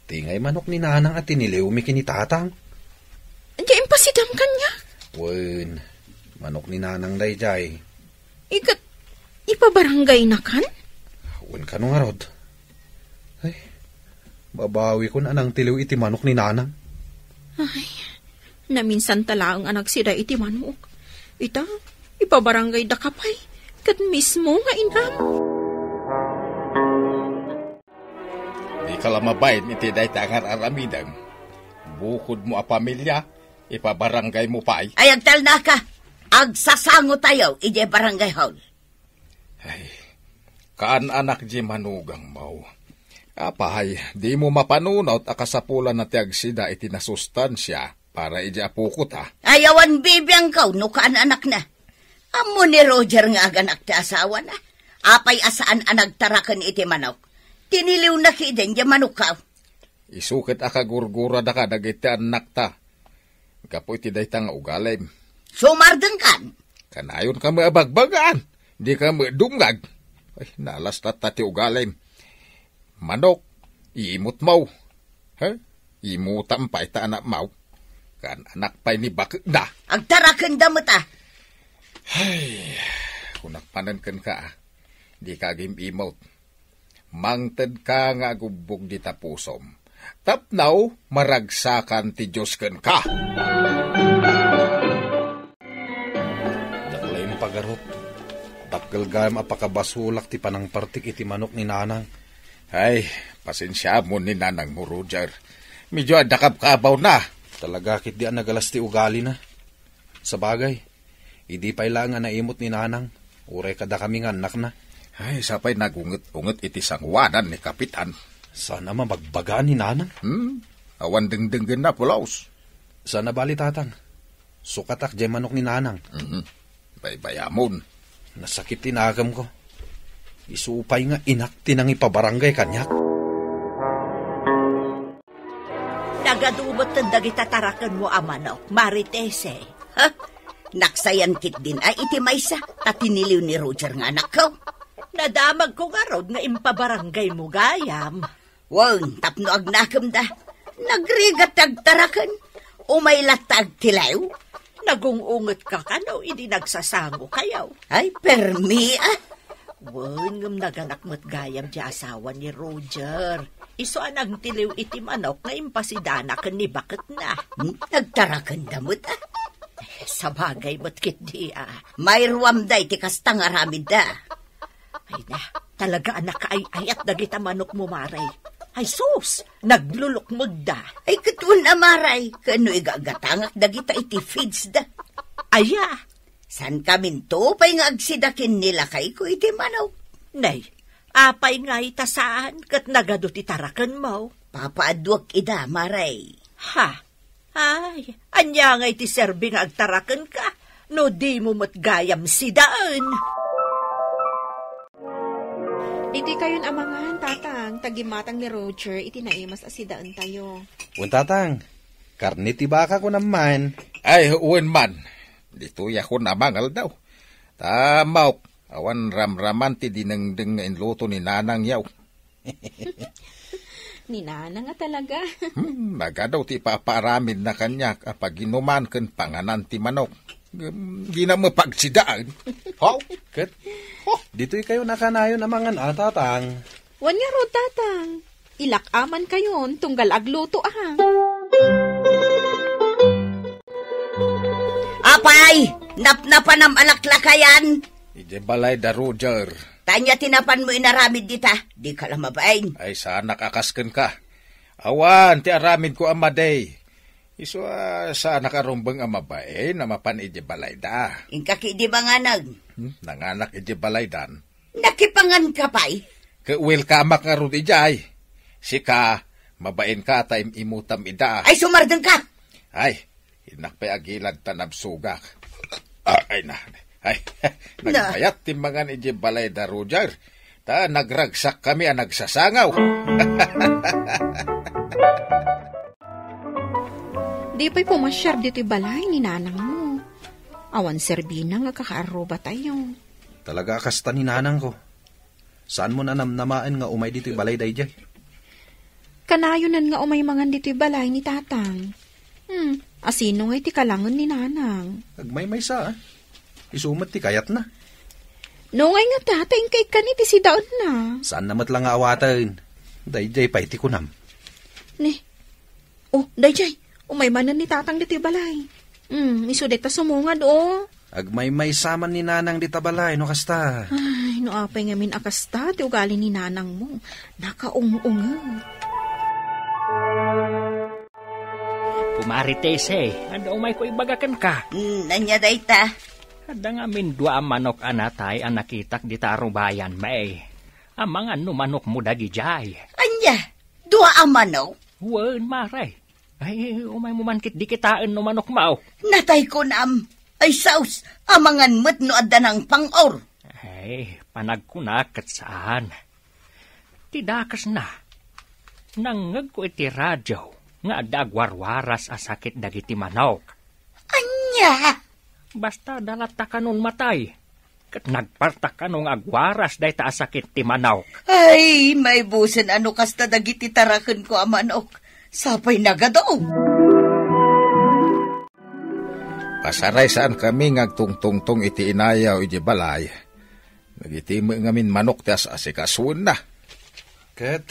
Ti ngay manok ni Nanang a tiniliwmi ken ni Tatang. Di impasidam kaniak? Wen, manok ni Nanang daydiay. Ikat ipabarangay na kan? Wen kano ngarud. Ay, babawikon a nangtiliw iti manok ni Nanang. Ay, naminsan ta laeng a nagsida iti manok. Ita, ipabarangay da ka pay, ket mismo nga inam. Dika la mabain iti dayta nga ar-aramidem. Bukodmo a pamilia, ipabarangaymo pay. Ay, agtalnaka. Agsasangotayo idiay barangay hall. Ay, kaan-anak di manugangmo. Apay, dimo mapanunot a kasapulanna ti agsida iti nasustansia para iti apokota? Ay, awan bibiangko no kaan-anakna. Ammo ni Roger nga aganak ti asawana. Apay a saan a nagtaraken iti manok? Tiniliwna ketdin diay manokko. Isu ket a kagurguradaka dagiti annakta gapu iti dayta nga ugalim. Sumardengkan! Kanayonka met a bagbagaan, dika met dumngeg. Ay, nalas tatta ti ugalim. Manok, imutmo. Ha? Imutam pay ta anakmo. Kan anak pay ni baketna. Agtarakenda met a. Ay, kunak manen kenka, a. Dika agim-imot. Mangtedka nga agubbog dita pusom. Tapno maragsakan ti Dios kenka. Dakkel a impagarup. Dakkel gayam a pakabasolak ti panangpartik iti manok ni Nanang. Ay, pasensiamon ni Nanangmo, Roger. Medyo adda kabkabawna. Talaga ketdi a nagalas ti ugalina. Sabagay, idi pay laeng a naimot ni Nanang, uray kadakami nga annakna. Ay, sapay nagunget-unget iti sangoanan ni Kapitan. Saan a mabagbagaan ni Nanang? Hmm? Awan dengdenggenna, pulos. Saan a bali, Tatang. Sukatak diay manok ni Nanang. Mhm. Baybayamon. Nasakit ti nakemko. Isu pay nga inak ti nangipabarangay kaniak. Nagadu metten dagita tarakenmo a manok, Maritese. Ha? Naksayan ketdin a iti maysa ta tiniliw ni Roger nga anakko. Nadamagko ngarud nga impabaranggaymo gayam. Wen, tapno agnakemda, nagrigat ti agtaraken. Umay latta agtilew. Nagung-ungetka kano idi nagsasangokayo? Ay, permi, a. Wen, ngem naganak met gayam ti asawa ni Roger. Isu a nangtiliw iti manok nga impasidanak ken ni baketna. Hmm, nagtarakenda met, a. Sabagay met ketdi, a. Mairuamda iti kasta nga aramidda. Ay na, talaga a nakaay-ayat dagita manokmo, Maray. Ay sus, naglulukmegda. Ay, ket wen a, Maray, ket no igagatangak dagita iti feedsda. Aya? Saankaminto pay nga agsida ken ni lakayko iti manok. Nay, apay ngay ta saan ket nagadu ti tarakenmo? Papaaduak ida, Maray. Ha? Ay, ania ngay ti serbi nga agtarakenka no dimo met gayam sidaen? Ditoy kayon a mangan, Tatang, ta gimmatang ni Roger iti naimas a sidaentayo. Wen, Tatang, karne ti baka, kunam man. Ay, wen man. Ditoy a kunam a mangaldaw. Ta, maok, awan ramraman ti dinengdeng nga inluto ni Nanang yaw. Ni Nanang a talaga. Hmm, nagadu ti ipapaaramidna kaniak a paginuman ken panganan ti manok. Ngem dina met pagsidaen. Haw? Ket, oh, ditoy kayon a kanayon a mangan a, Tatang. Wen ngarud, Tatang. Ilak-aman kayon tunggal agluto a. Apay, napnapanam a laklakayan? Idiay balay da Roger. Ania ti napanmo inaramid dita? Dika la mabain. Ay, saanak a kas kenka. Awan ti aramidko a madi. Isu a saanak a rumbeng a mabain a mapan idiay balayda. Inka ketdi manganeg. Hmm, nanganak idiay balaydan. Nakipanganka pay? Ket welcomeak ngarud idiay. Sika, mabainka ta im-imutam ida. Ay, sumardengka! Ay, innak pay agilad ta nabsogak. Ah, ay na. Ay, na. Nagbayat ti mangan idiay balay da Roger. Ta nagragsakkami a nagsasangaw. Di pay pumasiar ditoy balay ni nanangmo. Awan serbina nga kakaarrubatayo. Talaga a kasta ni nanangko. Saanmon a namnamaen nga umay ditoy balay daydiay? Kanayonen nga umay mangan ditoy balay ni Tatang. Hmm, asino ngay ti kalangen ni Nanang? Agmaymaysa, a. Isu met ti kayatna. No ngay ngata, ta inka ikkani ti sidaenna. Saanna met la nga awaten. Daydiay pay ti kunam. Ni, Oh, daydiay, umay manen ni Tatang ditoy balay. Hmm, isu dayta sumungad, oh. Agmaymaysa man ni Nanang dita balay no kasta. Ay, no apay ngamin a kasta ti ugali ni nanangmo. Nakaung-ungeg. Kumari Tese, adda umayko ibaga kenka. Hmm, ania dayta? Adda ngamin dua a manok a natay a nakitak dita arubayan, may. Amangan no manokmo dagidiay. Ania? Dua a manok? Wen, Mare. Ay, umaymo man ketdi kitaen no manokmo. Natay kunam. Ay, saos, amangan met no adda nangpang-or. Ay, Eh, panagkunak ket saan. Ti dakesna, nangngegko iti radio nga adda agwarwaras a sakit dagiti manok. Ania? Basta da latta kanon matay. Ket nagparta kano nga agwaras dayta a sakit ti manok. Ay, maibusen a no kasta dagiti tarakenko a manok. Sapay nagadu. Pasaray saan kami nga agtungtungtong iti inayaw iti balay. Dagiti met ngamin manok ti as-asikasuenna. Ket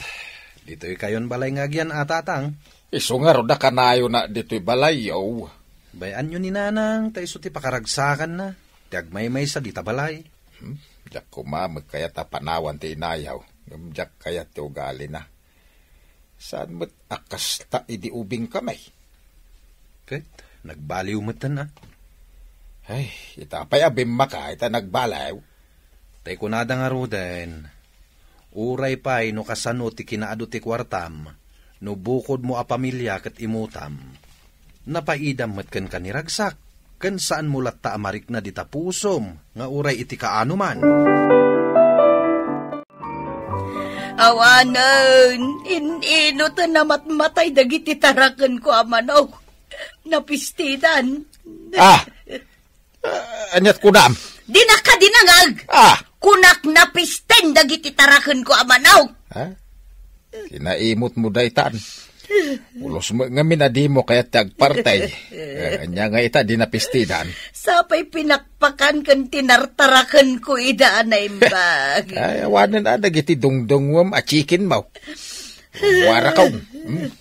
ditoy kayon balay nga agyan a, Tatang? Isu ngarud a kanayona ditoy balay, yo. Bay-anyo ni Nanang, ta isu ti pakaragsakanna, ti agmaymaysa dita balay. Hmm? Diak koma met kayat a panawan ti inayaw, ngem diak kayat ti ugalina. Saan met a kasta idi ubing kami? Ket nagbaliw metten a. Ay, ita pay a bimmaka, ita nagbaliw. Tay kunada ngaruden, uray pay no kasano ti kinaadu ti kuartam, no bukodmo a pamilia ket imutam, napaidam met kenka ni ragsak, ken saanmo latta a marikna dita pusom nga uray iti kaanoman. Awanen, in-ino ta namatmatay dagiti tarakenko a manok? Napistidan. Ah! Ah, aniat kunam? Dinaka dinangag! Ah! Kunak napisten dagiti tarakenko a manok! Ha? Kinaimutmo daytan. Pulos met ngamin a dimo kayat ti agpartay. Eh, ania nga ita di napistidan? Sapay pinakpakan ken tinartarakenko ida a naimbag. Ay, awanen a dagiti dungdungwem a chicken mo. Warakaw. Hmm?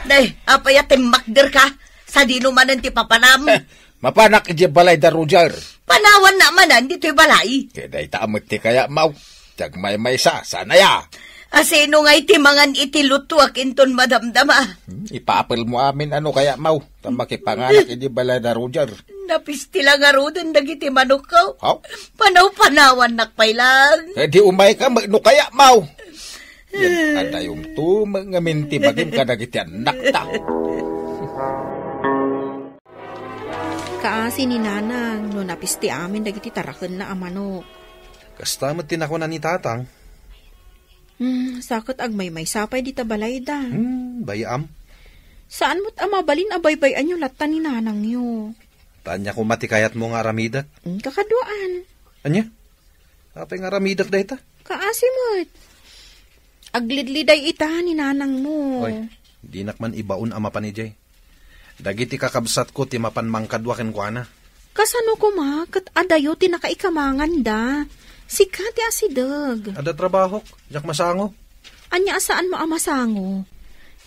Nay, apay a timmakder ka? Sadino manen ti papanam? Mapanak idiay balay da Roger. Panawanna manen ditoy balay. Ket dayta met ti kayatmo. Ti agmaymaysa, saan aya? Asino ngay ti mangan iti lutuak inton madamdama? Hmm, ipapelmo amin a no kayatmo. Ta makipanganak idiay balay da Roger. Napisti la ngaruden dagiti manokko. Haw? Panaw-panawannak pay lang. Eh, di umayka met no kayatmo. Yan, adayom tumet ngamin ti bagim kadagiti annakta. Kaasi ni Nanang no napisti amin dagiti tarakenna a manok. Kasta met ti nakuna ni Tatang. Hmm, saket agmaymaysa pay dita balayda. Hmm, bay-am. Saan met a mabalin a baybay-anyo latta ni Nanangyo. Ta ania koma ti kayatmo nga aramidek? Hmm, kakaduaan. Ania? Apay nga aramidek dayta? Kaasi met. Aglidliday ita ni Nanangmo. Oy, dinak man ibaon a mapan idiay. Dagiti kakabsatko ti mapan mangkadua kenkuana. Kasano koma ket adayo ti nakaikamanganda? Sika ti asideg. Adda trabahok, diak masango. Ania a saanmo a masango?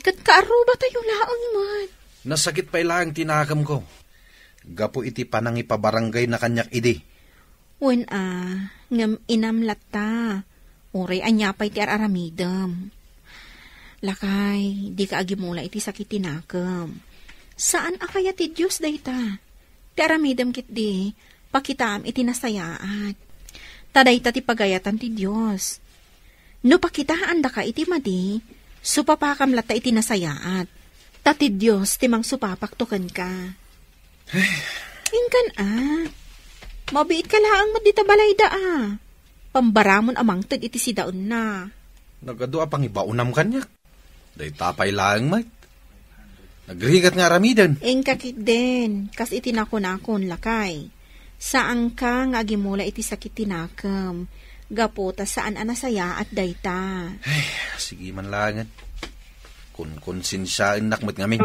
Ket kaarrubatayo laeng met. Nasakit pay laeng ti nakemko. Gapu iti panangipabarangayna kaniak idi. Wen a, ngem inam latta. Uray ania pay ti ar-aramidem. Lakay, dika agimula iti sakit ti nakem. Saan a kayat ti Dios dayta. Ti aramidem ketdi, pakitaam iti nasayaat. Ta dayta ti pagayatan ti Dios. No pakitaandaka iti madi, supapakam latta iti nasayaat. Ta ti Dios ti mangsupapakto kenka. Inkan a. Mabiit ka laeng met dita balayda a. Pambaramon a mangted iti sidaenna. Nagadu a pangibaonam kaniak. Dayta pay laeng met. Nagrigat nga aramiden. Inka ketdin, kas iti nakunakon, lakay. Saanka nga agimula iti sakit ti nakem. Gapu ta saan a nasayaat dayta. Ay, sige man laengen. Kunkonsensiaennak met ngamin.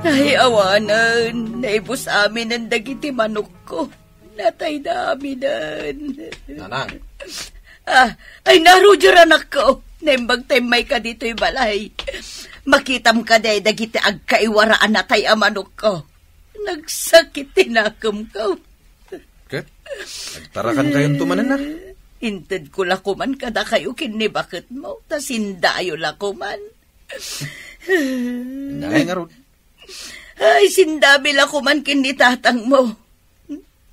Ay, awanen, naibus aminen dagiti manokko. Natayda aminen. Nanang. Ah, ay, na, Roger, anakko. Naimbag ta immayka ditoy balay. Makitam kadi dagiti agkaiwara a natay a manokko. Nagsakit ti nakemko. Ket, agtarakan kayonto manen a? Intedko la koman kadakayo ken ni baketmo, ta sindayo la koman. Nalay ngarud. Ay, sindami la koman ken ni tatangmo.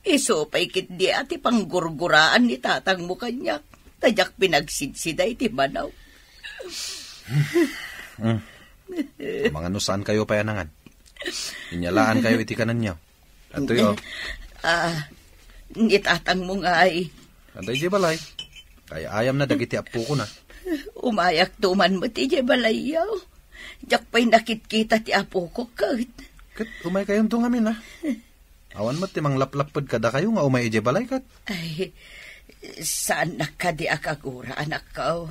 Isu pay ketdi a ti panggurguraan ni tatangmo kaniak, ta diak pinagsidsida iti manaw. Hmm. Amangan no saan kayo pay a nangan. Inyalaan kayo iti kananyo. Atoy, oh. Ah, Ni tatangmo ngay. Anda idiay balay? Ay-ayamna dagiti apokona. Umayakto man met idiay balayyo. Diak pay nakitkita ti apoko ket. Ket umaykayonto ngamin, a? Awan met ti manglaplapped kadakayo nga umay idiay balay ket. Ay, saannak kadi a kagura, anakko.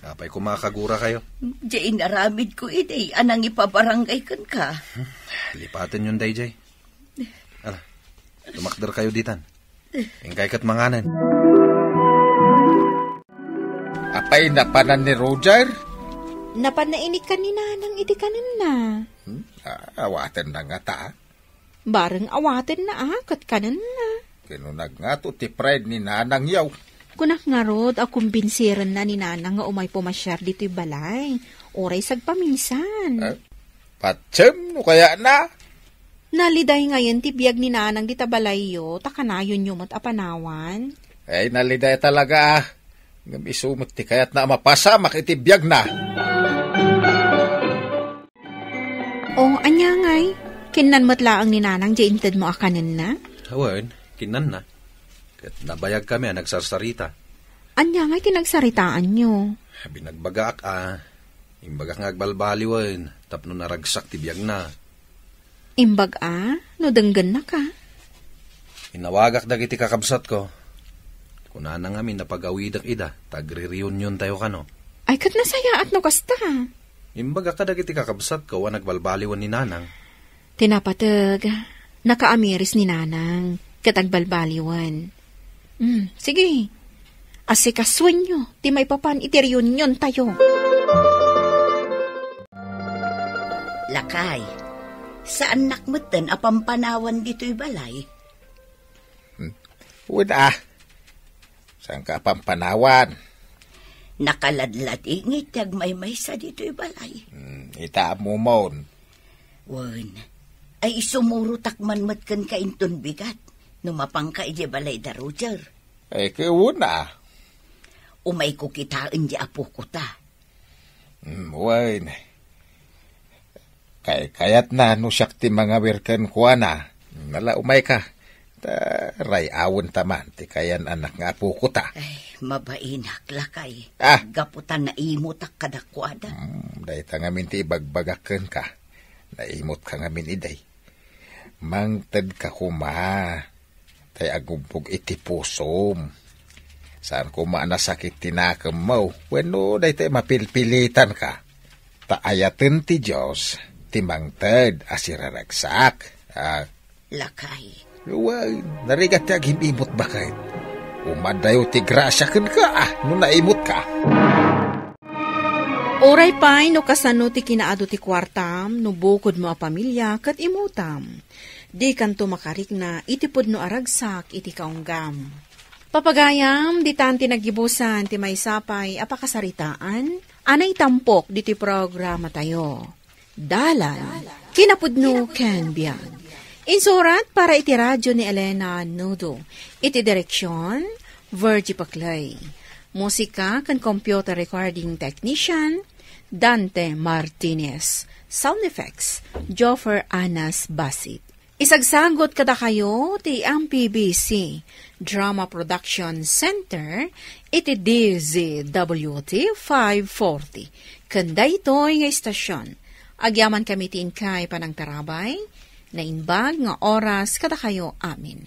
Apay koma a kagurakayo? Diay inaramidko idi a nangipabarangay kenka. Lipatenyon daydiay. Ala, tumakderkayo ditan. Inkay ket manganen. Apay, napanan ni Roger? Napanna inikkan ni Nanang iti kanenna. Hmm? A-, awatenna ngata. Bareng awatenna a, ket kanenna. Kinunag ngato ti pride ni Nanang yaw. Kunak ngarud a kumbinsirenna ni Nanang nga umay pumasiar ditoy balay. Uray sagpamisan. Eh, patiem no kayatna? Naliday ngayen ti biag ni Nanang dita balayyo, ta kanayonyo met a panawan. Ay, naliday talaga, a. Ngem isu met ti kayatna a mapasamak iti biagna. O, ania ngay? Kinnan met laeng ni Nanang diay intedmo a kanenna? Wen, kinnanna. Ket nabayagkami a nagsarsarita. Ania ngay ti nagsaritaanyo? Binagbagaak a, imbagak nga agbalbaliwen tapno naragsak ti biagna. Imbag a, no denggennaka? Inawagak dagiti kakabsatko. Kunana ngamin a pagawidek ida, ta agre-reuniontayo kano. Ay, ket nasayaat no kasta. Imbagak kadagiti kakabsatko a nagbalbaliwen ni Nanang. Ti napateg, nakaamiris ni Nanang, ket agbalbaliwen. Hmm, sige. Asikasuenyo ti maipapan iti reuniontayo. Lakay, saannak metten a pampanawan ditoy balay? Hmm? Wen a. Saanka a pampanawan? Nakaladladingit ti agmaymaysa ditoy balay. Hmm, ita, ammomon. Wen, ay isumurotak man met kenka inton bigat no mapanka idiay balay da Roger. Ay, ket wen a. Umayko kitaen di apokota. Hmm, wen. Kaykayatna no siak ti mangawir kenkuana. Ala, umayka. Ta ray-awenta man ti kayan-annak nga apokota. Ay, mabainak, lakay. Ah! Gapu ta naimotak kadakuada. Hmm, dayta ngamin ti ibagbagak kenka. Naimotka ngamin idi. Mangtedka koma. Tay agubbog iti pusom. Saan koma a nasakit ti nakemmo wenno daytoy mapilpilitanka. Ta ayaten ti Dios ti mangted a siraragsak. Ah. Lakay. Wen, narigat ti agim-imot baket. Umaddayo ti grasia kenka, ah, no naimotka. Uray pay no kasano ti kinaadu ti kuartam, no bukodmo a pamilia ket imutam. Dikanto makarikna iti pudno a ragsak iti kaunggam. Papagayam, ditan ti naggibusan ti maysa pay a pakasaritaan a naitampok ditoy programatayo. Dalan, kinapudno ken biag. Insurat para iti radio ni Elena Nudo. Iti direksyon, Virgie Paclay. Musika ken computer recording technician, Dante Martinez. Sound effects, Joffer Anas Basit. Isagsagot kadakayo ti M P B C Drama Production Center iti D Z W T five forty. Ken daytoy nga istasyon, agyamankami ti inkay panangtarabay, naimbag nga oras kadakayo amin.